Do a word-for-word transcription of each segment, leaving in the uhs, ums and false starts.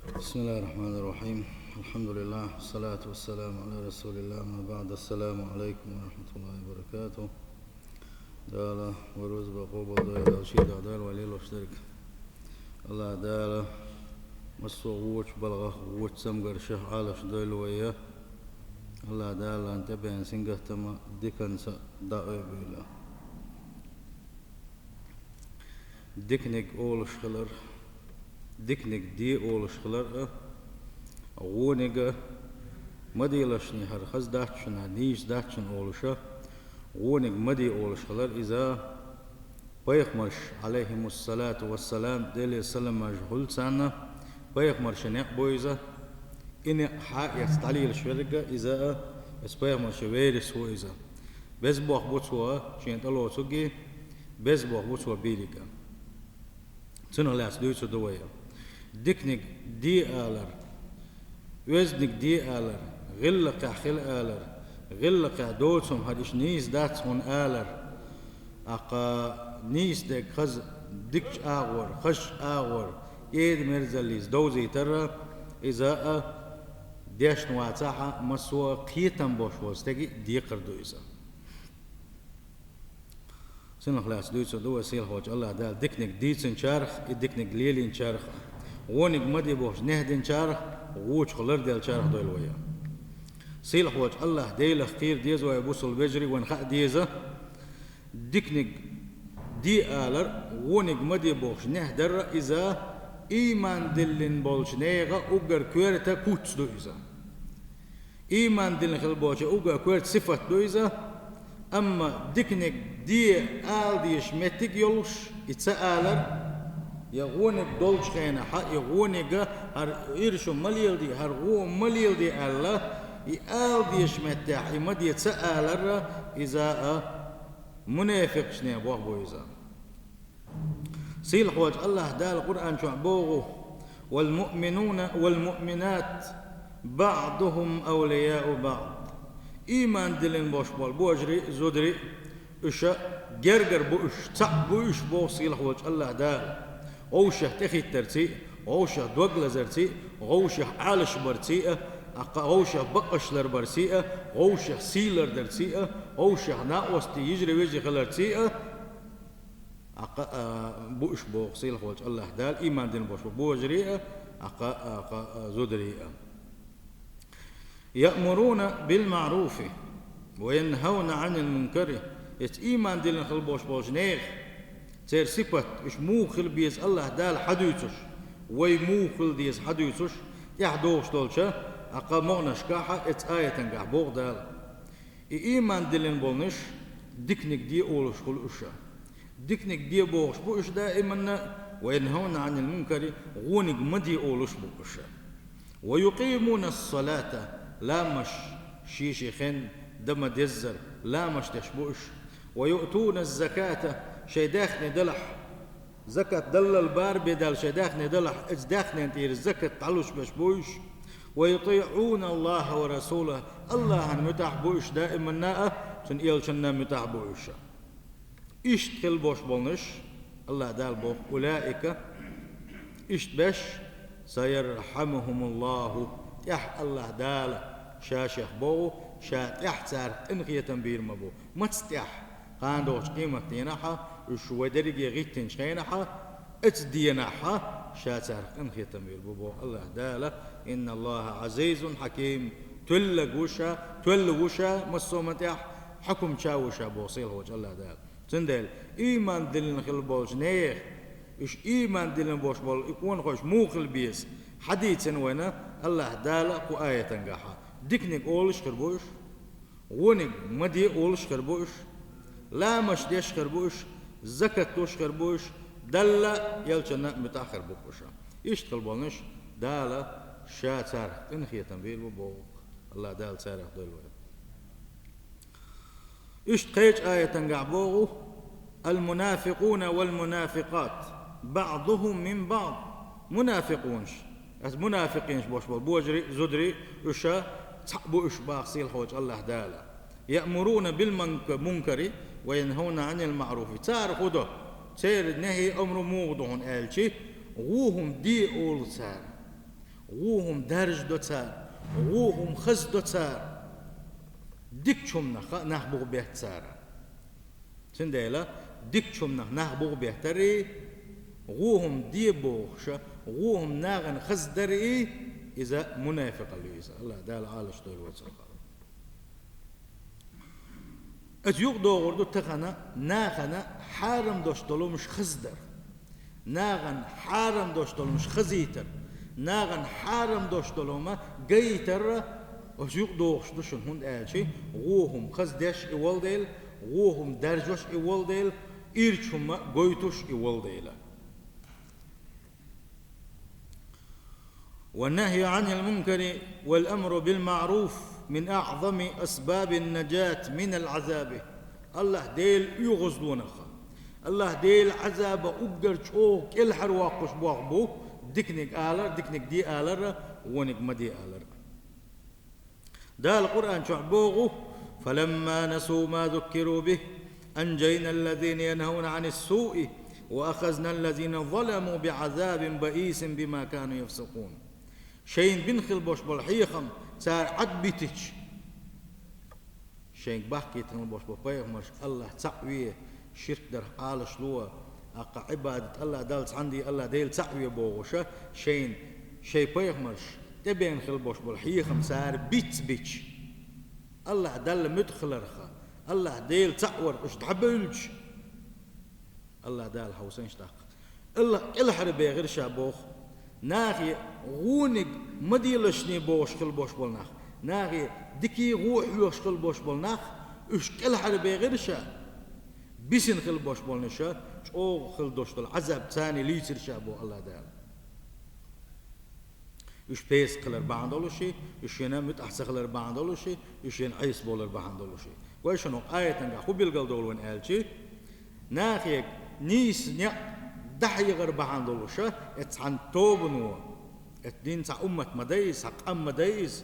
بسم الله الرحمن الرحيم. الحمد لله، والصلاة والسلام على رسول الله، أما بعد. السلام عليكم ورحمة الله وبركاته. Дала вай рузба къобалдойла, Дала шийла дагадойла вай лелош дерг. АллахӀ Дала массо а вочу балхах, вочу цамгаршах Ӏалашдойла вай. АллахӀ Дала тӀебеана сингаттама диканца дӀакъоьбийла. Диканиг олуш хилар, диканиг де олуш хилар а, вониг а, ма делаш шуна, хӀара хаза дац шуна, нийса дац шуна олуш а, вониг ма де олуш хилар иза, пайхамарш, Ӏалайхимуссалату вассалам, Деле саламаш хуьлу царна, пайхамарша некъ бу иза, и некъ хьаэца дӀалелаш верг а иза а, иза пайхамарша верас ву иза. Беза боху бу цо шена тӀелоцург а, беза боху бу цо бийриг а. Цунах лаьцна дуьйцур ду вай. Диканиг де алар, оьзданиг де алар, гӀиллакхехь хила алар, гӀиллакхехь доцу хӀума хӀара иштта нийса дац хьуна алар, тӀаккха нийса дерг хаза дикачу агӀор, хазачу агӀор, кӀеда-мерзаллица довзийтар а, иза а дешна вацахь а, массо а кхетам болуш волу стеган декхар ду иза. Цунах лаьцна дуьйцур ду вай сийлахьчу АллахӀ Дала диканиг дийцинчарах, и диканиг лелийначарах а, вониг ма де бохуш нехь динчарах, вочух ларделлачарах дойла вай. Сийлахьчу АллахӀ Делах кхера деза вай, бусалба вежарий, вайна хаа деза, диканиг де алар, вониг ма де бохуш нехь дар а иза, ийман диллина болчу нехан уггар коьрта куц ду иза. Ийман диллина хила болчу уггар коьрта сифат ду иза, амма диканиг де ала дезаш меттиг йолуш, и ца алар, я вониг долчу хенахь, и вониг хӀара ирчу ма леладе, хӀара вон ма леладе аьлла, и ала дезаш меттехь, и ма де ца алар, иза а мунафикъашна боху бу иза. Сийлахьчу АллахӀ Дала Къуръан чохь боху: «والمؤمنون والمؤمنات بعضهم أولياء بعض». Ийман диллина болуш болу божарий а, зударий а, уьш гергара бу уьш, цхьаъ бу уьш, боху сийлахьчу АллахӀ Дала. Вовшех тӀехӀиттарций а, вовшех доглазарций а, вовшех Ӏалашбарций а, аккха вовшех бакъашларбарций а, вовшех сий лардарций а, вовшех накъостий, йижарий, вежарий хиларций а, аккха, а, бу уьш, боху сийлахьчу АллахӀ Дала, ийман дина болуш бу божарий а, аккха, аккха, а, зударий а. «يأمرون بالمعروف وينهون عن المنكر». Эцу ийман диллина хила болуш болчу нехан, церан сипат, уьш муха хила беза АллахӀ Дала хьадуьйцуш, вай муха хила деза хьадуьйцуш, тӀаьхьа догӀуш долчу, аккха, могӀанашкахь а, эцу аятангахь боху Дала. И ийман диллина болнаш диканиг де олуш хуьлу уьш. Диканиг де бохуш бу уьш даиманна, «وينهون عن المنكر», вониг ма де олуш бу уьш. «ويقيمون الصلاة», ламаш шен-шен хенна дан ма-деззара, ламаш деш бу уьш. «ويؤتون الزكاة», шайн даьхни делахь, закат даллал бара бен даьлла шайн даьхни делахь, иза даьхнина тӀера закат дӀалуш беш бу уьш. «ويطيعون الله ورسوله», АллахӀан муьтӀахь бу уьш даиманна а, Цуьнан элчанна муьтӀахь бу уьш. Иштта хила болуш болнаш, АллахӀ Дала боху: «أولئك», иштта беш, «سيرحمهم الله», тӀаьхьа АллахӀ Дала Ша шех боху, Ша тӀаьхьа царах къинхетам бийр ма бу. Маца тӀаьхьа? Кхана догӀучу къематденахьа, уьш вай дерриге гӀиттинчу хенахьа, оцу денахьа Ша царах къинхетам бийр бу, боху АллахӀ Дала. «إن الله عزيز حكيم». Тоьллаг ву Ша, тоьлла ву Ша, массо а ма тӀехь, хьукмача ву Ша, боху сийлахьчу АллахӀ Дала. Цундела ийман диллина хила болчу нехан, уьш ийман диллина болуш болу и къонахой муха хила беза, хьадийцина вайна АллахӀ Дала кху аятангахьа. Диканиг олуш хир бу уьш, вониг ма де олуш хир бу уьш, ламаш деш хир бу уьш, закат луш хир бу уьш, Далла а, элчанна а муьтӀахь хир бу уьш. Иштта хила болнаш, Дала Ша царах къинхетам бийр бу боху. АллахӀ Дала царах дойла вай. Иштта кхечу аятангахь боху: «المنافقون والمنافقات بعضهم من بعض». Мунафикъунаш, аса мунафикъинаш бош болу божарий а, зударий а, уьш цхьаъ бу уьш, боху сийлахьчу АллахӀ Дала. «يأمرون بالمنكر وينهون عن المعروف». Цара хӀун до? Церан нахьи, омра муха ду хьуна аьлча, вон хӀума де олу цара. Вон хӀума даржадо цара, вон хӀума хазадо цара, дикача хӀуманах нах бугӀа бетта цара. Цундела дикача хӀуманах нах бугӀа беттар а, вон хӀума де бохуш а, вон хӀума нахана хазадар а, иза мунафикъалла ю иза. АллахӀ Дала Ӏалашдойла вай цунах. Аса юкъадогӀур ду тахана нахана хьарам долуш долу хӀумаш хазадар. Нахана хьарам долуш долу хӀумаш хазийтар. Нахана хьарам долуш долу хӀума гайтар. Аса юкъадогӀуш ду шуна, хӀунда аьлча вон хӀума хазадеш и волу дела, вон хӀума даржош и волу дела, ирча хӀума гойтуш и волу дела. والنهي عن المنكر والأمر بالمعروف من أعظم أسباب النجاة من العذاب. АллахӀ Делан оьгӀазлонах, АллахӀ Делан Ӏазабах уггар чӀогӀа кӀелхьарвоккхуш болх бу диканиг алар, диканиг де алар, вониг ма де алар. Дала Къуръан чохь боху: «فلما نسوا ما ذكروا به أنجينا الذين ينهون عن السوء وأخذنا الذين ظلموا بعذاب بئيس بما كانوا يفسقون». Шайна бина хила бош болу хьехам цара Ӏад битича, шайга бахкийтина бош болу пайхамарш АллахӀ цхьаъ ве, ширк дарх Ӏалаш ло, аккха Ӏибадат АллахӀ Далла цхьаьна де, АллахӀ Дела цхьаъ ве бохуша, шайна, шайн пайхамарш тӀебеана хила бош болу хьехам цара биц бича, АллахӀ Далла муьтӀахь хиларха, АллахӀ Дела цхьаъ варх уьш дӀабевлча, АллахӀ Дала хьовсанаш даккха. АллахӀ кӀелхьарбехира ша боху. Нахе гӀониг ма делашний бохуш хила бош болу нах. Нахе дикий гӀо хьоьхуш хила бош болу нах, уьш кӀелхьарбехира ша. Бисина хила бош болу ша, чӀогӀа хила дош долу Ӏазаб царний лийцира ша боху АллахӀ Дала. Уьш песах хилар бахьана долуш и, уьш шена муьтӀахь ца хилар бахьана долуш и, уьш шена Ӏеса болар бахьана долуш и. Вай шуна хӀокху аятангахь хӀун билгал долу вайн аьлчи, нахе нийса некъ дӀахьехар бахьана долуша, эцу цхьана тобано, эцу дин цхьа уммат ма дай иза, цхьа къам ма дай иза.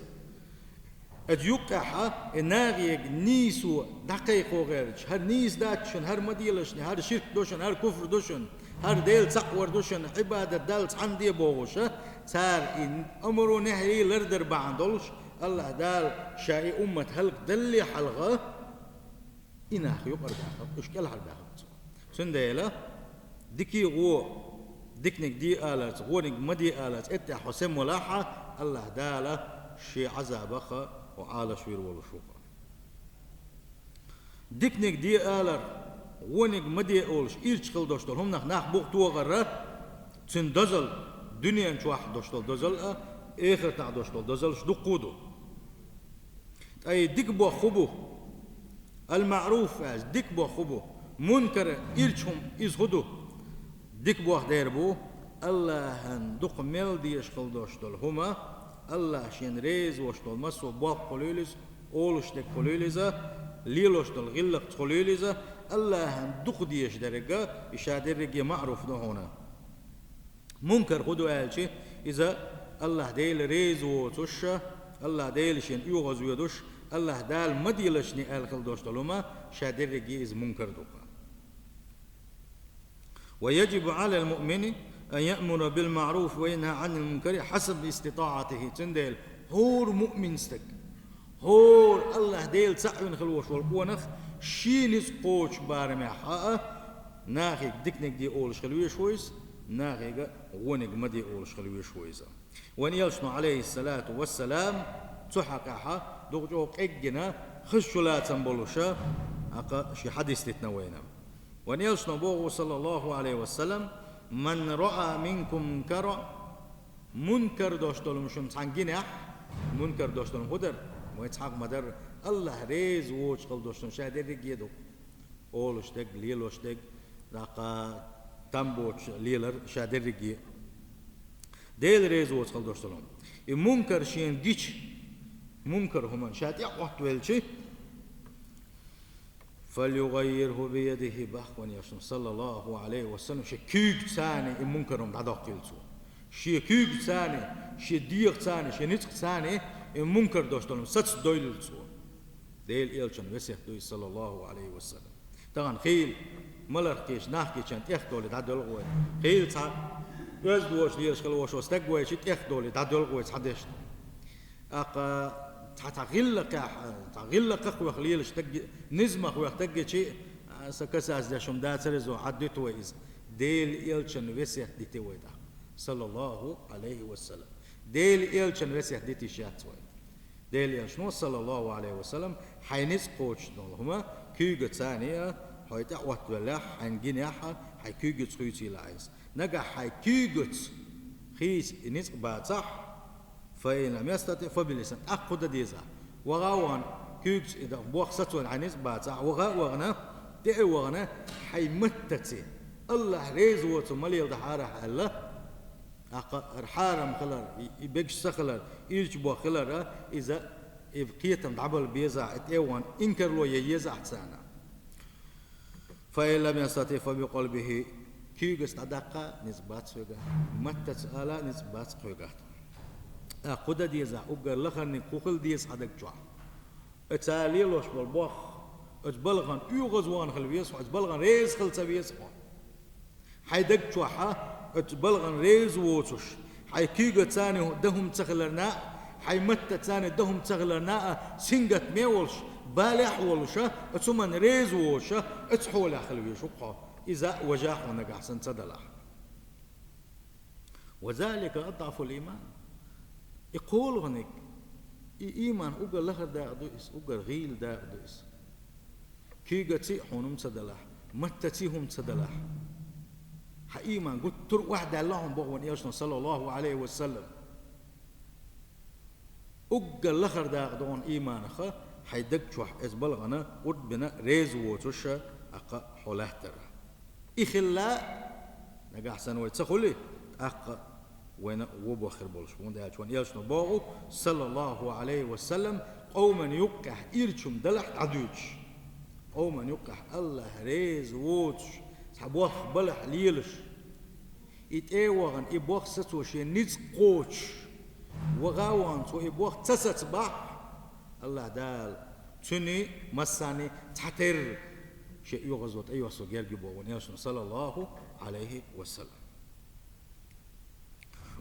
Эцу юккъехьа, и нахега нийсо дӀакхайкхо гӀерташ, хӀара нийса дац шуна, хӀара ма делашни, хӀара ширк ду шуна, хӀара куфр ду шуна, хӀара Дела цхьаъ вар ду шуна, Ӏибадат Далла цхьаьна де бохуша, цара и амро нехьий лардар бахьана долуш, АллахӀ Дала ша и уммат хӀаллакдалле хьалха, и нах юкъара баьхна, уьш кӀелхьара баьхна цо. Цундела дикий гӀо, диканиг де аларца, гӀониг ма де аларца, эттехь хьо сема валахьа, АллахӀ Дала шен Ӏазабаха хьо Ӏалаш вир волуш ву-кха. Диканиг де алар, гӀониг ма де олуш, ирча хила дош долу хӀуманах нах бух тохара, цуьнан дозалла, дуьнен чохь дош долу дозалла а, эхартахь дош долу дозаллаш дуккха а ду. Ткъа и дика боху хӀун бу? Ал-маъруф аьлча, дика боху хӀун бу? Мункар, ирча хӀума, иза хӀун ду? Дика боху дера бу, АллахӀан дукха мел дезаш хила дош долу хӀума, АллахӀ шена реза вош долу массо а болх хуьлийла иза, олуш дерг хуьлийла иза, лелош долу гӀиллакх хуьлийла иза, АллахӀан дукха дезаш дерг а, и ша дерриге маъруф ду хьуна. Мункар хӀун ду аьлчи, иза АллахӀ Дела реза воцуш, АллахӀ Дела шена оьгӀаз воьдуш, АллахӀ Дала ма делашний аьлла хила дош долу хӀума, ша дерриге иза мункар ду-кха. ويجب على المؤمن أن يأمر بالمعروف وينهى عن المنكر حسب استطاعته. Цундела хӀора муъмин стаг, хӀора АллахӀ Дела цхьаъ вина хила вош волу къонах шен ницкъ кхочу барамехь а, нахега диканиг де олуш хила веш ву иза, нахега гӀониг ма де олуш хила веш ву иза. Вайн Элчано, Ӏалайхиссалату вассалам, цу хьакъехьа дукха чӀогӀа къеггина, хазачу лацам болуша, хьакха ши хьадис дитина вайна. Вайн Элчано боху, саллаллаху Ӏалайхи ва саллам: «Ман раъа минкум мункаран», мункар дош долу шуна цхьаьна гинехь, мункар дош долу хӀун дара? Вай цхьаъ ма дарра, АллахӀ реза воцуш хила дош долу ша дерриге ду. Олуш дерг, лелош дерг, даккха там боцуш лелар ша дерриге. Дела реза воцуш хила дош долу. И мункар шена гича, мункар хӀуманна ша тӀе а Ӏоттавелчи, «Фальюгаййирху биядихи», боху вайн Элчано, саллаллаху Ӏалайхи ва саллам, шен куьйгацарна и мункар хӀума дӀадоккхийла цо. Шен куьйгацарна, шен дегӀацарна, шен ницкъацарна и мункар дош долу сацадойла цо. Делан Элчан весет ду иза, саллаллаху Ӏалайхи ва саллам. Тахана хийла, маларх кхечу, нах кхечун тӀех долу дӀадолу вай. Хийла цхьа Оьзда воша лелаш хила воша стаг вайчи тӀех долий, дӀадоьлху вай цхьа дешна. ТӀаккха цхьа, цхьа гӀиллакхехь, цхьа гӀиллакхах вех лелаш стаг, низамах вех стаг гичи, а, са касас деш хӀума дацар изо, хьаддуьту вай иза. Делан элчан весет дити вай тӀаккха. Саллаллаху Ӏалайхи ва саллам. Делан элчан весет дитиш яц вай. Делан элчано, саллаллаху Ӏалайхи ва саллам, хьайн ницкъ кхочуш долу хӀума куьйгаца а, хьо тӀе а оттавеллехь, хьайн гинехь а, хьайн куьйгаца хуьйцийла Ӏайса. Нагахь хьайн куьйгаца хийца и ницкъ бацахь, фа ин лам ястатиӀ, фа би лисан, тӀаккха кху дан деза. ВагӀа а вахана, куьйгаца и дан бох сацойна хьайн ницкъ бацахь, вагӀа а вахана, тӀе а вахана, хьайн маттаца, АллахӀ реза воцург ма леладахьара аьлла, тӀаккха хӀара хьарам хилар, и, и бегаш ца хилар, ирча бох хилар, иза, и кхетам дӀабала беза, и тӀе а вахана инкарло ян еза ахь царна. Фа ин лам ястатиӀ, фа би къалбихӀи, куьйгаца дӀадаккха ницкъ бац хьоьгахь, маттаца ала ницкъ бац хьоьгахь. ТӀаккха кху дан деза, уггар лахарниг кху хила деза хьан даг чохь. Оцу лелош болу бох, оцу балхана оьгӀазвахана хила веза хьо, оцу балхана реза хила ца веза хьо. Хьайн даг чохь а оцу балхана реза воцуш, хьайн куьйгаца а дан хӀума ца хиларна а, хьайн маттаца а дан хӀума ца хиларна а, сингаттаме а волуш, балехь а волуш, оцу хӀуманна реза воцуш, оцу хьолехь хила веза хьо. Иза а важа хьо нагахь санна ца далахь. Ва залика адӀафул ийман. И кхоалгӀаниг, и ийман уггар лахара дакъа ду иза, уггар гӀийла дакъа ду иза. Куьйгаца а хьуна хӀума ца далахь, маттаца а хӀума ца далахь, хьан ийман гуттар а охьадаьлла хьуна боху вайн элчано, саллаллаху Ӏалайхи ва саллам. Уггар лахара дакъа ду хьуна ийманах, хьайн даг чохь оцу балхана урд бина реза воцуш, тӀаккха хьо латтар. И хилла, нагахь санна вай ца хуьлий, тӀаккха вайна вон бох хир болуш бу. ХӀунда аьлча вайн элчано боху, саллаллаху Ӏалайхи ва саллам, къоман юккъехь ирча хӀума далахь дӀадуьйцуш. Къоман юккъехь АллахӀ реза воцуш, цхьа бох балахь лелаш. И тӀе а вахана, и бох сацо шен ницкъ кхочуш, вагӀа а вахана, цо и бох ца сацабахь, АллахӀ Дала цуьнан массарна цхьатерра шен оьгӀазло тӀейоссо герга ю боху вайн элчано, саллаллаху Ӏалайхи ва саллам.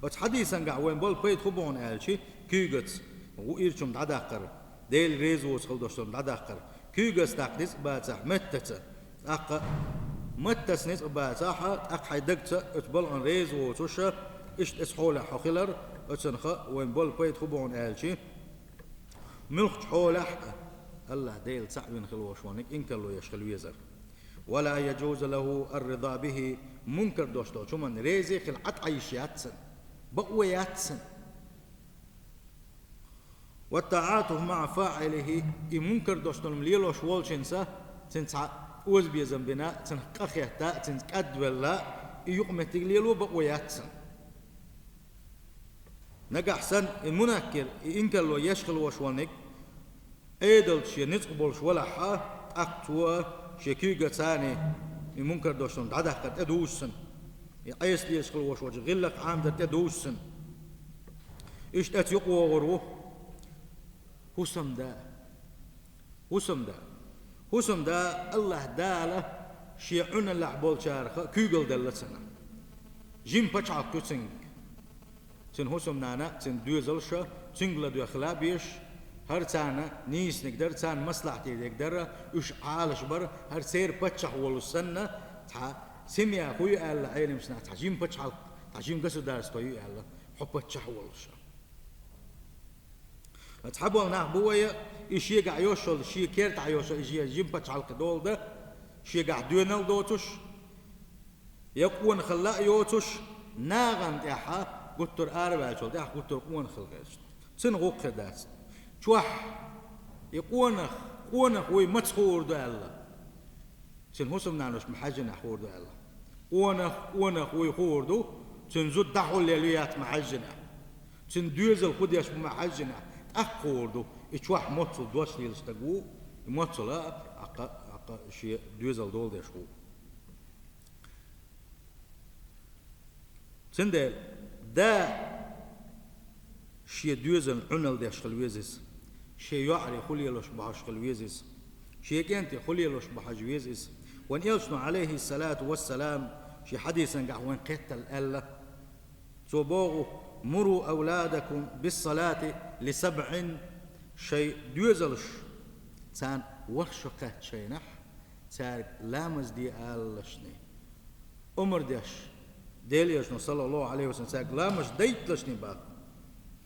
Оцу хьадисангахь вайн болу пайда хӀун бу хьуна аьлча, куьйгаца ву ирча хӀума дӀадаккхар, Дела реза воцу хила долуш долу хӀума дӀадаккхар, куьйгаца даккха ницкъ бацахь, меттаца, тӀаккха маттаца ницкъ бацахь, тӀаккха хьайн дагца оцу балхана реза воцуш, иштта оцу хьолехь хьо хилар, оцунах вайн болу пайда хӀун бу хьуна аьлча, муьлххачу хьолехь а АллахӀ Дела цхьаъ вина хила волуш верг инкарло еш хила везар. Ва ла яжузу лаху ар-рида бихӀи, мункар долуш долчу хӀуманна реза хила Ӏад Ӏайш яц цунна, бакъо яц цунна. Ва ттаӀату маӀа фаӀилихӀи, и мункар долуш долу хӀума лелош волчуьнца, цуьнца цхьа озабезам бина, цунах къа хетта, цуьнца кӀадвелла, и юкъаметтиг лело бакъо яц цунна. Нагахь санна и мункар, и инкарло еш хила волуш верг, Ӏедалца шен ницкъ болуш валахь, тӀаккха цо шен куьйгаца и мункар долуш долу хӀума дӀадаккхар тӀедужу цунна, и Ӏеса дезаш хила волуш волчу гӀиллакх Ӏамадар тӀедужу цунна. Иштта оцу юкъа вогӀур ву хӀусамда. ХӀусамда. ХӀусамда АллахӀ Дала шен Ӏуналлехь болчарах куьйгалла делла цунна. Жима пачхьалкх ю цуьнга. Цуьнан хӀусамнана, цуьнан доьзалша цуьнга ладоьгӀна хила безаш, хӀара царна нийсаниг дара, царна маслахьте дерг дара, уьш Ӏалаш бара, хӀара церан паччахь волуш санна, цхьа семья хӀун ю аьлла Ӏеламнаха, цхьа жима пачхьалкх, цхьа жима государство ю аьлла, хьо паччахь волуш. Цхьаболу нах бу вай, и шегахь йолуш йолу, шен кертахь йолуш йолу, и шен жима пачхьалкх долу дан, шегахь доьналла доцуш, я къонахалла а йоцуш, нахана тӀехь гуттар а араваьллачул тӀаьхьа гуттар а къонахалла гӀерташ. Цуьнан гӀуллакх хир дац. Чохь и къонах, къонах вуй маца хуур ду аьлла, цуьнан хӀусамнанош ма хьаьжжинехь хуур ду аьлла. Къонах, къонах вуй хуур ду, цуьнан зуда дӀахьулъелла ю яц ма хьаьжжинехь. Цуьнан доьзал хӀун деш бу ма хьаьжжинехь, тӀаккха хуур ду, и чохь моццул дош лелаш стаг ву, и моццул а, аккха, аккха шен доьзал дола деш ву. Цундела да шен доьзална Ӏуналла деш хила веза иза, шен йоӀаре хӀун лелош бу хьожуш хила веза иза, шен кӀентий хӀун лелош бу хьожуш веза иза. Вайн элчано, Ӏалайхиссалату вассалам, шен хьадисангахь вайн кхеттал аьлла: Цо боху: «Муру авладакум биссалати ли сабъин», шайн доьзалш, царна ворхӀ шо кхаьчча шайнахь, цаьрга ламаз де алалашний. Омра деш, Делан Элчано, саллаллаху Ӏалайхи ва саллам, цаьрга ламаз дайталашний боху.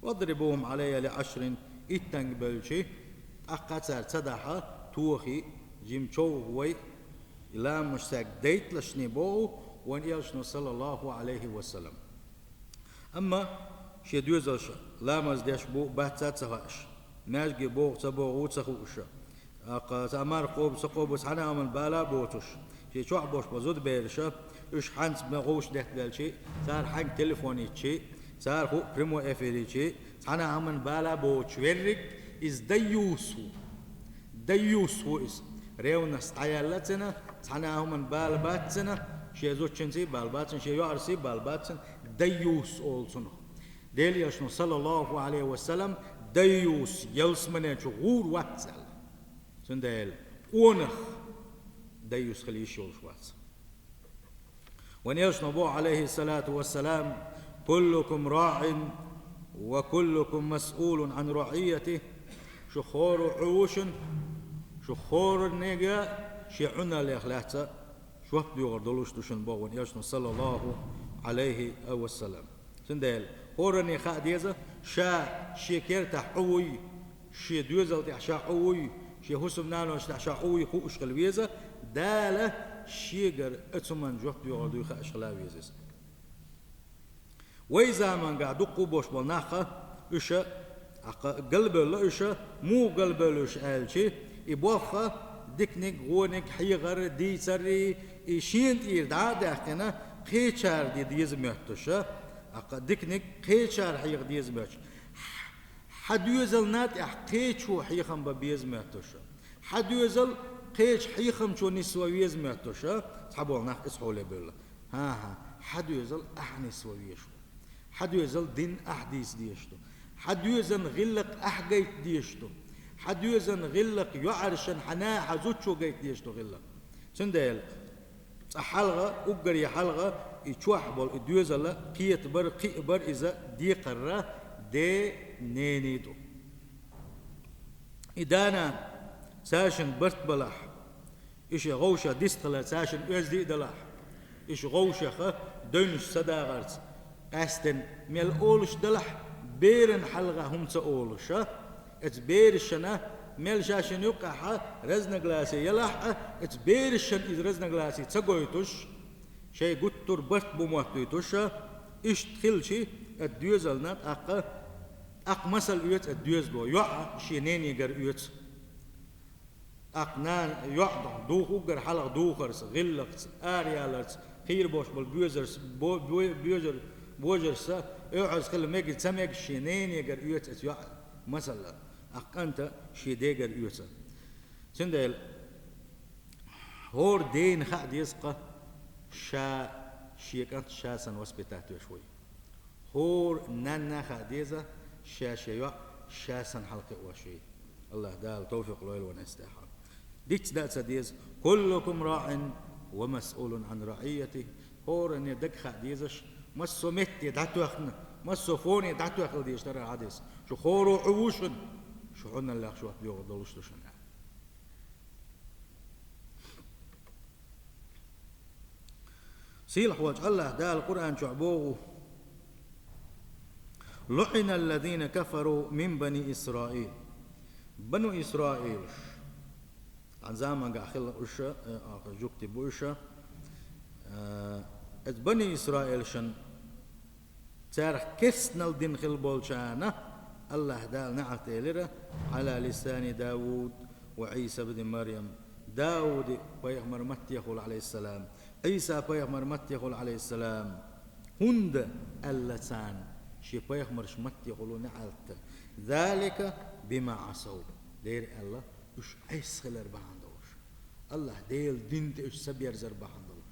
«Вадрибухум Ӏалайхьа ли Ӏашрин», иттанга бевлча, тӀаккха цара ца дахьа, тохий, жима човхавой, и ламаз цаьрга дайталашний боху вайн Элчано, саллаллаху Ӏалайхи ва саллам. Амма шен доьзалш ламаз деш бу, бац а ца хууш, маьждиге богӀу, ца богӀу ца хууш, тӀаккха цхьа марха кхобу, ца кхобу, цхьана а хӀуманна бала а боцуш, шен чохь болуш болу зудабераш, уьш хьаьнца ма гӀовш деттавелча, цара хьаьнга телефон йича, цара хӀуъа прямой эфир йича, цхьана а хӀуманна бала а боцуш верриг, иза дайюс ву. Дайюс ву иза. Ревность дӀаяьлла цуьнан, цхьана а хӀуманна бала бац цуьнан, шен зудчуьнций бала бац цуьнан, шен йоӀарций бала бац цуьнан, дайюс олу цунах. Делан Элчано, саллаллаху Ӏалайхи ва саллам, дайюс ялсамане чу гӀур вац аьлла. Цундела къонах дайюс хила йиш йолуш вац. Вайн Элчано боху, Ӏалайхи салату ва салам: «Куллукум раӀин ва куллукум масъулун Ӏан раӀийятихи». Шу хӀора Ӏу ву шуна, шу хӀораннега шен Ӏуналлех лаьцна жоп доьхур долуш ду шуна боху вайн Элчано, саллаллаху Ӏалайхи ва саллам. Цундела хӀоранне хаа деза, ша шен кертахь Ӏу вуй, шен доьзал тӀехь ша Ӏу вуй, шен хӀусамнанойш тӀехь ша Ӏу вуй хууш хила веза, Дала шегара оцу хӀуманна жоп доьхур дуй хууш хила веза иза. Вай заманга дуккха а болуш болу нах, уьш, тӀаккха галбевлла уьш, муха галбевлла уьш аьлча, и болх, диканиг, вониг, хьехар, дийцар, и шена тӀера дӀа а даьккхина, кхечара де деза моьттуш, тӀаккха диканиг кхечара хьеха деза моьттуш. Хьан доьзална тӀехь кхечо хьехам бан беза моьттуш. Хьан доьзал кхечу хьехамчо нисван веза моьттуш, цхьаболу нах иза хьоле бевлла. ХӀан-хӀа, хьан доьзал ахь нисван везаш ву. Хьан доьзал дин ахь дийца дезаш ду. Хьан доьзална гӀиллакх ахь гайта дезаш ду. Хьан доьзална гӀиллакх йоӀаршна, хьан наха, хьан зудчо гайта дезаш ду гӀиллакх. Цундела цкъа хьалха, уггаре хьалха, и чохь болу и доьзал кхетабар, кхиабар иза декхарра ден, ненан ду. И да-нана, цаьршинна барт балахь, и шен гӀовшах дистхилар цаьршинна оьзда а далахь, и шен гӀовшах девнаш ца дагӀарца, къаьсттина мел олуш далахь, беран хьалха хӀума ца олуш, оцу берашна мел шаьшшинна юккъехь разногласие ялахь а, оцу берашна иза разногласие ца гойтуш, шайн гуттар а барт бу моттуьйтуш, иштта хилча, оцу доьзална тӀаккха, тӀаккха масал оьцу оцу доьзало, йоӀ шен ненегара оьцу. ТӀаккха нана, йоӀ духу уггар хьалха духарца, гӀиллакхца, араяларца, кхийра болуш болу боьзарца, бо-, бо-, боьжар-, божаршца, оьгӀаз хила мегий, ца мегаш шен ненегара оьцу оцу йоӀ масала, тӀаккха кӀанта шен дегара оьцу. Цундела хӀора дена хаа деза-кх ша шен кӀант ша санна воспитать веш вуй. ХӀора нанна хаа деза ша шен йоӀ ша санна хьалакхиош вуй. АллахӀ Дала тавфикъ лойла вайна эцу тӀехь. Диц дан а ца деза: «Куллукум раӀин ва масъулун Ӏан раӀийятихи». ХӀоранне дага хаа дезаш, массо а метте дӀатоьхна, массо а фоне дӀатоьхна дезаш дара хьадис. Шу хӀора Ӏу ву шуна, шу Ӏуналлех жоп доьхур долуш ду шуна. Сийлахьволчу АллахӀ Дала Къуръан чохь боху: «ЛуӀиналлазина кафару мин бани Исраил». Бану Исраилаш. Цхьана заманахь хилла уьш, э, жуьгти бу уьш. Э, иза бани Исраилшан Царах керстанал дина хилла болчарна АллахӀ Дала неӀалт элира: «Ӏала лисани Давуд ва Ӏийса бни Марьям». Дауди пайхамар маттехула, Ӏалайхиссалам, Ӏийса пайхамар маттехула, Ӏалайхиссалам. ХӀунда аьлла царна шен пайхамарш маттехула неӀалт? «Залика бима Ӏасав». Дера аьлла, уьш Ӏеса хилар бахьана долуш. АллахӀ Делан дин тӀе уьш ца берзар бахьана долуш.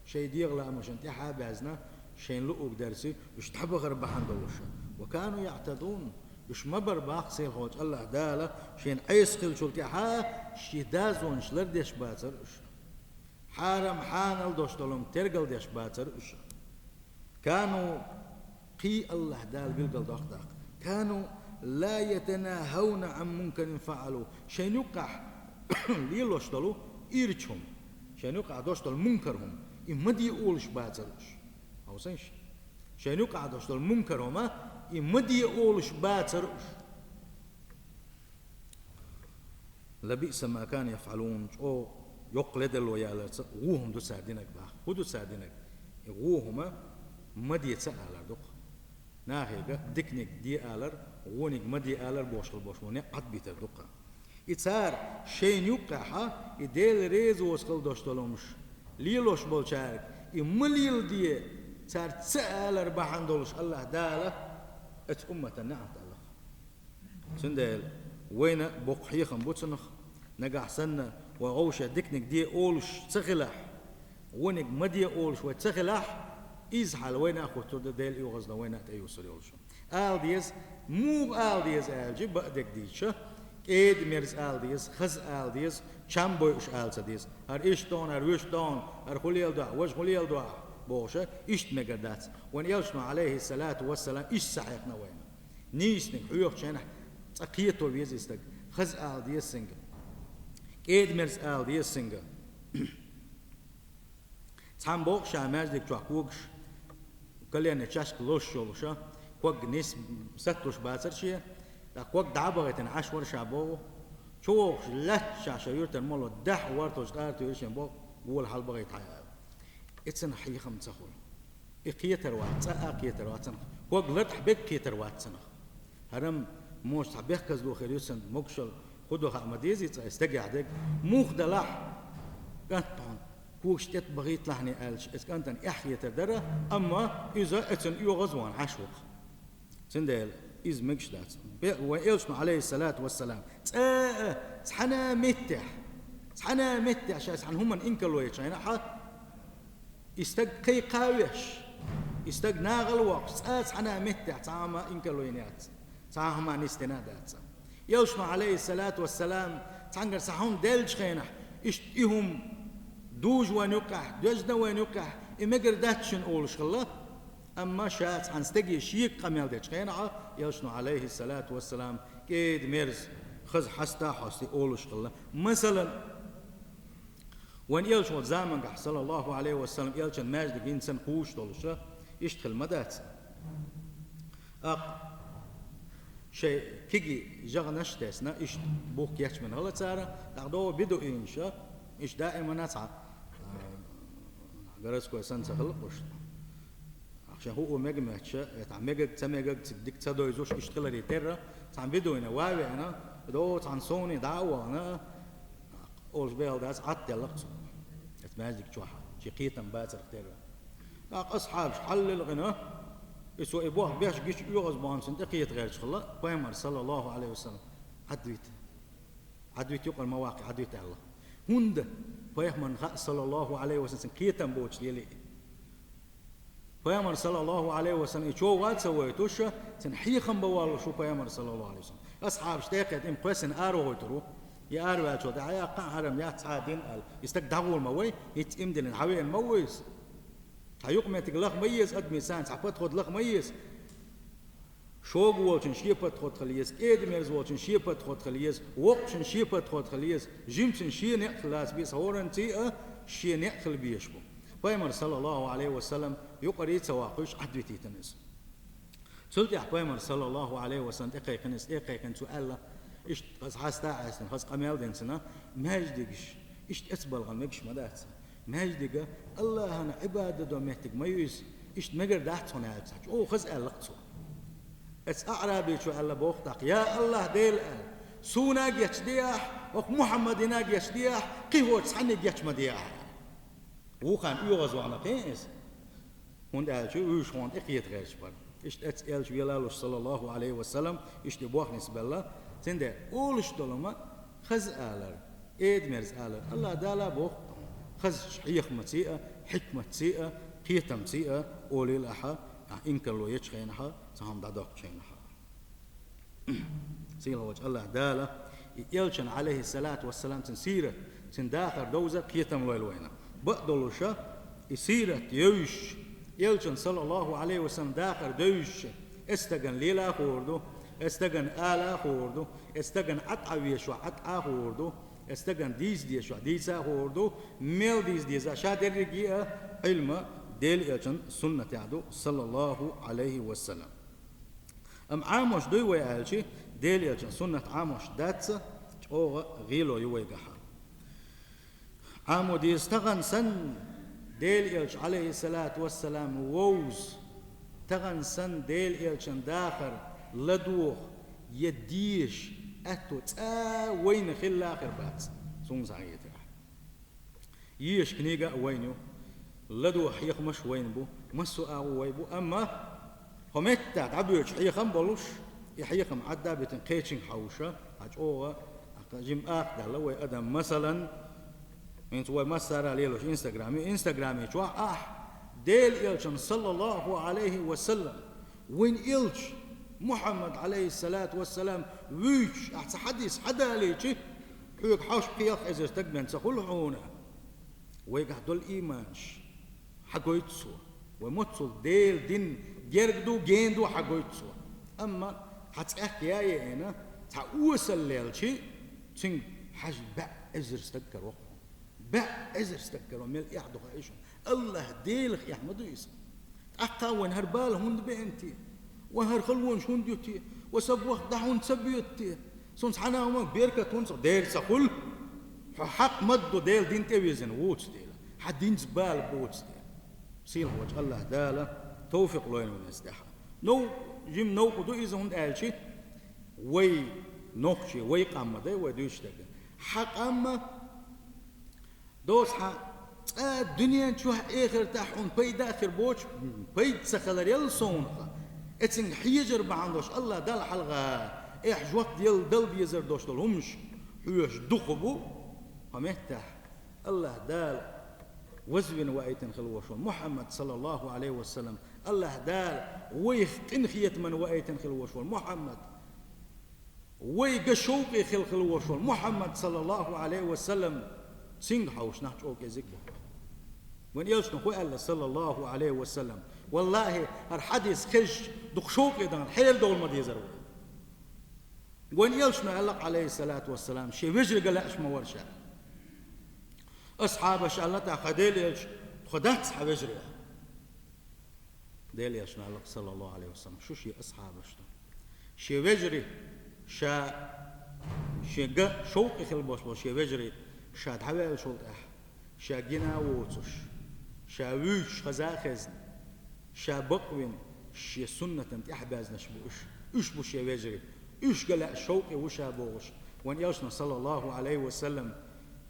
Шайн дегӀан лаамашна тӀаьхьа а баьзна, шайна луъург дарца уьш дӀабахар бахьана долуш. «Ва кану яӀтадун». Уьш ма бара боху сийлахьчу АллахӀ Дала, шайна Ӏеса хиллачул тӀаьхьа шен дозанаш лардеш бацара уьш. Хьарам-хьанал долуш долу тергал деш бацара уьш. «Кану Кхин АллахӀ Дала билгалдоккху тӀаккха: «كانوا لا يتناهون عن منكر فعلوه». Шайна юккъехь лелош долу ирча хӀума, шайна юккъехь долуш долу мункар хӀума, и ма де олуш бацара уьш. Хьовсийша? Шайна юккъехь долуш долу мункар хӀума, и ма де олуш бацара уьш. «لبئس ما كانوا يفعلون», чӀогӀа йоккха ледарло яларца гӀо хӀума ду цара динарг боху. ХӀун ду цара динарг? И гӀо хӀума ма де ца алар ду-кх. Нахега диканиг де алар, гӀониг ма де алар бохуш хила болуш болу некъ Ӏадбитар ду-кх. И цара шайна юккъехь и Дела резавоца хила долуш долу хӀумаш лелош болчаьрга и ма леладе цара ца алар бахьана долуш АллахӀ Дала оцу умматан неӀалт аьлла-кх. Цундела вайна боккха хьехам бу цунах, нагахь санна вай вовшех диканиг де олуш ца хилахь, гӀониг ма де олуш вай ца хилахь, изза хьал вайна а хӀуттур ду, Дела оьгӀазло вайна а тӀеюьсур йолуш. Ала деза, муха ала деза аьлча, бакъдерг дийцича, кӀеда-мерза ала деза, хаза ала деза, чам бойуш ала ца деза. ХӀара иштта догӀу, хӀара вуьшта догӀу, хӀара хӀун леладо ахь, важа хӀун леладо ахь бохуш, иштта мегар дац. Вайн элчано, Ӏалайхиссалату вассалам, иштта ца хьехна вайна. Нийсаниг хьоьхучу хенахь цкъа кхето веза и стаг, хаза ала деза цуьнга, кӀеда-мерза ала деза цуьнга. Цхьамма боху ша маьждиг чохь когаш, коленный чашка лозуш йолуш, ког нисса сатталуш бацара шен, ткъа ког дӀа а бахийтина Ӏаш вара ша боху, чувогӀуш лаьтташ ша юьртара моло даьхьа ворталш тӀара туьйра шен боху, гола хьалабахийта хьан аьлла. И цунах хьехам ца хуьлу. И кхетар вац, цкъа а кхетар вац цунах. Ког лартӀахь берг кхетар вац цунах. ХӀара-м, может, цхьа бехказло хир ю цунна, могушалла хӀун ду хаа ма дезий цкъа и стагехь дерг. Муха делахь, кӀант, тхьуна когаш тӀе бахийталахьний аьлча, оцу кӀантана эхь хетар дара, амма иза оцунна оьгӀазвахана Ӏаш ву-кх. Цундела иза мегаш дац. Бе-, вайн элчано, Ӏалайхиссалату вассалам, цкъа а цхьана а меттехь, цхьана а меттехь ша цхьана хӀуманна инкарло ечу хенахь, и стаг кхайкха а веш, и стаг нахала воккхуш, цкъа а цхьана а меттехь цхьа хӀума инкарло йина яц, цхьа хӀума нисдина а дац. Элчано, Ӏалайхиссалату вассалам, цхьаьнгара цхьа хӀума деллачу хенахь, иштта и хӀума дужу вайн юккъехь, доьзна вайн юккъехь, и мегар дац шуна олуш хилла, амма ша цхьана стаге шега къамел дечу хенахь, элчано, Ӏалайхиссалату вассалам, кӀеда-мерза, хаза хьаста а хьостий олуш хилла. Масалан, вайн элча волчу замангахь, саллаллаху Ӏалайхи ва саллам, элчан маьждиг хӀинца санна кхузуш долуш, иштта хилла ма дац. Аккха шайн кегий жагӀанаш а тесна, иштта бух кечбина хилла цара, тӀаккха догӀу бедуинаш, иштта даимана цхьа, а, городской санна ца хилла уьш. Ахьа шайн хӀуъу мега моьттуш, э, цхьа мегаг, ца мегаг, ц-, дика ца дойзуш, иштта хиларе терра, цхьана бедуина ван а веана, догӀу цхьана совне дӀа а вахана, олуш бехал дац, Ӏадделла-кх цо оцу маьждиг чохь, шен кхетам бацарх терра. ТӀаккха асхьабаш хьаллилгӀина, и цо и боху беш гича оьгӀаз бахана цунна тӀекхета гӀерташ хилла, пайхамар, саллаллаху Ӏалайхи ва саллам, Ӏадвита. Ӏадвита, юкъара ма ваккха, Ӏадвита аьлла. ХӀунда? Пайхамарна хаьа, саллаллаху Ӏалайхи ва саллам, цуьнан кхетам боцуш лелий. Пайхамар, саллаллаху Ӏалайхи ва саллам, и чов а ца войтуш, цуьнан хьехам бан воллуш ву пайхамар, саллаллаху Ӏалайхи ва саллам. Асхьабаш тӀекхета, и-м кхоьссина аравойтур ву. И араваьллачул тӀаьхьа, я кхаъ, хьарам яц цхьа а дин аьлла, и стаг дӀагӀур ма вай, хӀинца имдилина хьавеана ма ву иза. Цхьа юкъаметтиг лаха ма еза адамийн санна, цхьа подход лаха ма еза. Шога волчун шен подход хила еза, кӀеда-мерза волчун шен подход хила еза, воккхачун шен подход хила еза, жимачун шен некъ хила лаца беза, хӀоранций а шен некъ хила безаш бу. Пайхамар, саллаллаху Ӏалайхи ва саллам, юкъарий а ца ваккхуьйтуш, Ӏадвитийтина иза. Цул тӀаьхьа пайхамар, саллаллаху Ӏалайхи ва саллам, тӀекхайкхина иза, тӀекхайкхина цо аьлла, иштта хаза хьаста а Ӏаьстина, хаза къамел дина цуьнан, маьждигаш иштта эцбалгӀан мегаш ма дац. Маьждига АллахӀана Ӏибадат до меттиг ма ю иза, иштта мегар дац хьуна аьлла цхьа чӀогӀа хаза аьлла-кх цо. Оцу аӀрабичо аьлла боху тӀаккха: «Я АллахӀ Дела, — аьлла, — суна а гечдехьа, хӀокху Мухьаммадана а гечдехьа, кхин хӀокху цхьаннега геч ма дехьа», — аьлла. Вукхарна оьгӀазвахана кхин иза, хӀунда аьлча уьш хьуна тӀекхета гӀерташ бара. Иштта оцу элча велалуш, саллаллаху Ӏалайхи ва саллам, иштта и боху нисбелла, цундела олуш долу хӀума хаза алар, кӀеда-мерза алар, АллахӀ Дала боху, хазачу хьехамций а, хьикматций а, кхетамций а олийла ахьа, ахьа инкарло ечу хенахьа, цхьа хӀума дӀадоккхучу хенахьа. Сийлахьчу АллахӀ Дала и элчан, Ӏалайхиссалату вассалам, цуьнан сират, цуьнан дахар довзар кхетам лойла вайна. Бакъдолуша, и сират евзаш, Элчан, саллаллаху Ӏалайхи ва саллам, дахар девзаш, эцу стагана лела а хуур ду, эцу стагана ала а хуур ду, эцу стагана Ӏад Ӏа вешахь Ӏад Ӏа а хуур ду, эцу стагана дийца дезахь дийца а хуур ду, мел дийца деза, ша дерриге а Ӏилма Делан Элчан суннатехь ду, саллаллаху Ӏалайхи ва саллам. Амма Ӏамош дуй вай аьлча, Делан Элчан суннат Ӏамош дац, чӀогӀа гӀело ю вайгахьа. Ӏамо деза тахана санна, Делан Элча, Ӏалайхи ссалату вассалам, вовза, тахана санна Делан Элчан дахар ладогӀа я деша аьтто цкъа вайна хилла а хир бац, суна схьахетарехь. Езаш книга а вайна ю, ладогӀа хьехамаш а вайна бу, массо а агӀо вай бу, амма хӀокху меттехь дӀабоьдуш хьехам а болуш, и хьехам Ӏадда а битина кхечуьнга хьовша, хьан чӀогӀа, хьан жима акха даьлла вай адам. Масалан, хӀинца вай массара а лелош Инстаграм ю, Инстаграме чохь ахь Делан Элчан, саллаллаху Ӏалайхи ва саллам, вайн Элча Мухьаммад, Ӏалайхи ссалату вассалам, вуьйцуш ахь цхьа хьадис хьадалийча, хьоьга хьовш пхи-ялх эзар стаг бен ца хуьлу хьуна. Вайгахь долу ийманаш хьагойту цо. Вай моццул Делан дин герга ду, гена ду хьагойту цо. Амма хьан цӀехк яа еана, цхьа осал лелча, цуьнга хьажа бӀе эзар стаг каро хьуна. БӀе эзар стаг каро, мел эхь ду хаьий шуна? АллахӀ Делах эхь ма ду иза. ТӀаккха вайн хӀара бала хӀунда беана те? Вайн хӀара халонаш хӀунда ю те? Вайн са бохк дӀа хӀунда ца боьду те? Суна цхьана а хӀуманах беркат хӀунда ца, Дела ца хуьлу? Хьо хьакъ ма ду Делан дин тӀевирзина вуьйцу дела, хьан динца бала боцу дела. Сийлахьчу АллахӀ Дала товфикъ лойла вайна иза тӀехь. Нов-, жима новкъа ду иза, хӀунда аьлча вай нохчий, вай къам ма дай вай дуьйцуш дерг. Хьан къам ма Доцу хьан цкъа дуьнен чохь, эхартахь хьуна пайда а хир боцуш, пайда ца хилар елла совнаха, эцинга хьежар бахьана долуш АллахӀ Далла хьалха, эхь жоп дала дала безар долуш долу хӀуманаш хьоьжуш дукха бу, хьо меттахь АллахӀ Дала вазвина ваийтина хила волуш волу Мухьаммад, саллаллаху Ӏалайхи ва саллам, АллахӀ Дала вайх къинхетаман ваийтина хила волуш волу Мухьаммад, вайга шовкъе хила хила волуш волу Мухьаммад, саллаллаху Ӏалайхи ва саллам, цуьнга хьовсуш нах чӀогӀа кӀезиг бу. Вайн Элчано хӀун аьлла, саллаллаху Ӏалайхи ва саллам? ВаллахӀи, хӀара хьадис хезча, дукха шовкъе дахана хьерадовла ма дезара вай. Вайн Элчано аьлла, Ӏалайхи ссалату вассалам, шен вежарий ган лаьаш ма вара ша. Асхьабаша аьлла тӀаккха, Делан Элча, тхо дац хьан вежарий? Делан Элчано аьлла, саллаллаху Ӏалайхи ва саллам, шу шен асхьабаш ду. Шен вежарий, ша, шен ган шовкъе хила болуш болу шен вежарий, ша дӀаваьллачул тӀаьхьа, ша гина а воцуш, ша вуьйцуш хаза а хезна, ша бакъвина, шен суннатан тӀаьхьабаьзнаш бу уьш. Уьш бу шен вежарий. Уьш ган лаьа шовкъе ву ша бохуш, вайн Элчано, саллаллаху Ӏалайхи ва саллам,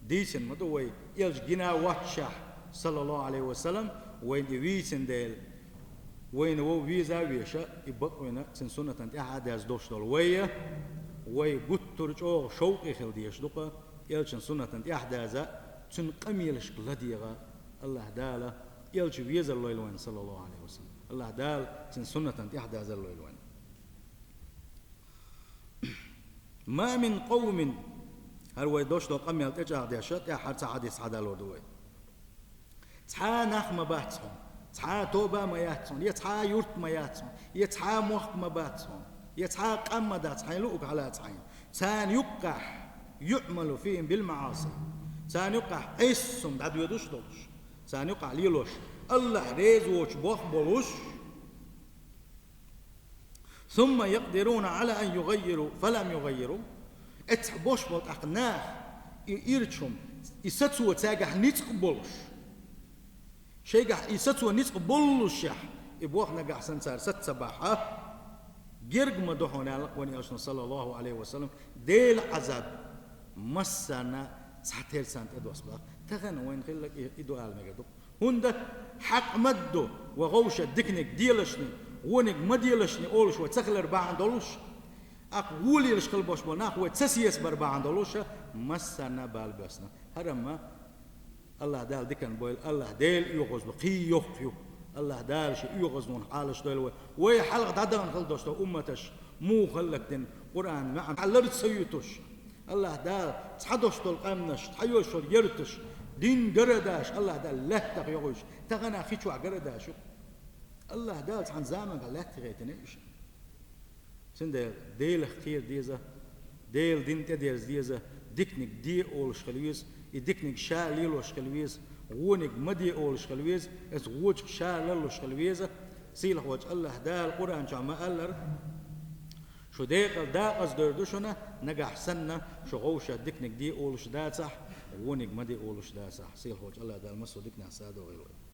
дийцина ма ду вай, Элча гина а воццушехь, саллаллаху Ӏалайхи ва саллам, вайна и вийцина дела, вайна вов веза а веша, и бакъвина, цуьнан суннатан тӀаьхьа а даьзна долуш долу вай, вай гуттар а чӀогӀа шовкъе хила дезаш ду-кха, Элчан суннатан тӀаьхьа даза, цуьнан къамелашка ладегӀа. АллахӀ Дала Элча везар лойла вайна, саллаллаху Ӏалайхи ва саллам. АллахӀ Дала цуьнан суннатан тӀаьхьа дазар лойла вайна. Ма мин къовмин, хӀара вай дош долу къамел тӀечӀагӀдеш, тӀаьххьара цхьа хьадис хьадалор ду вай. Цхьа нах ма бац хьуна, цхьа тоба ма яц хьуна, я цхьа юрт ма яц хьуна, я цхьа мохк ма бац хьуна, я цхьа къам ма дац хьайна луъург хьалаца хьайна. Царна юккъехь, юъмалу фихим бил маӀаси, царна юккъехь Ӏеса хӀума дӀадоьдуш долуш, царна юккъехь лелош, АллахӀ реза воцуш бохам болуш, сумма якъдируна Ӏала ан югъаййиру фа лам югъаййиру. Эцхьа бош болу тӀаккха наха и ирча хӀума, и сацо цаьргахь ницкъ болуш. Шайгахь и сацо ницкъ боллушехь, и бохам нагахь санна цара саца ца бахь, герга ма ду хьуна, аьлла вайн Элчано, саллаллаху Ӏалайхи ва саллам, Делан Ӏазап массарна цхьатерра царна тӀедоссабахь. Тахана вайна хилларг и, и ду ала мегар ду. ХӀунда хьакъ ма ду, вай гӀовша диканиг делашни, вониг ма делашни олуш вай ца хилар бахьана долуш, аккха вон лелаш хила бош болу нах вай ца сецабар бахьана долуш, массарна а бала боьссина. ХӀара-м АллахӀ Дала диканна бойла, АллахӀ Делан оьгӀазло кхин йоккха ю. АллахӀ Дала шен оьгӀазлонах Ӏалашдойла вай. Вай хьалха дӀадахана хила дош долу умматаш муха хӀаллакдина, Къуръан маьӀна хьалара ца юьтуш. АллахӀ Дала цхьа дош долу къаьмнаш, цхьа йош йолу ярташ, дин гарадаш, АллахӀ Дала лаьттах йохуьйтуш, тахана хи чохь гарадаш ю. АллахӀ Дала цхьан заманга лаьтта гӀайтина уьш. Цундела Делах кхера деза, Делан дин тӀедерза деза, диканиг де олуш хила веза, и диканиг ша лелош хила веза, вониг ма де олуш хила веза, эцу вочух ша лаллуш хила веза. Сийлахь волчу АллахӀ Дала Къуръан чохь ма-аллара: «Шу декъала дакъаза дер ду шуна, нагахь санна шу гӀовша диканиг де олуш дацахь, вониг ма де олуш дацахь». Сийлахь волчу АллахӀ Дала массо а диканех садо гӀайла вай.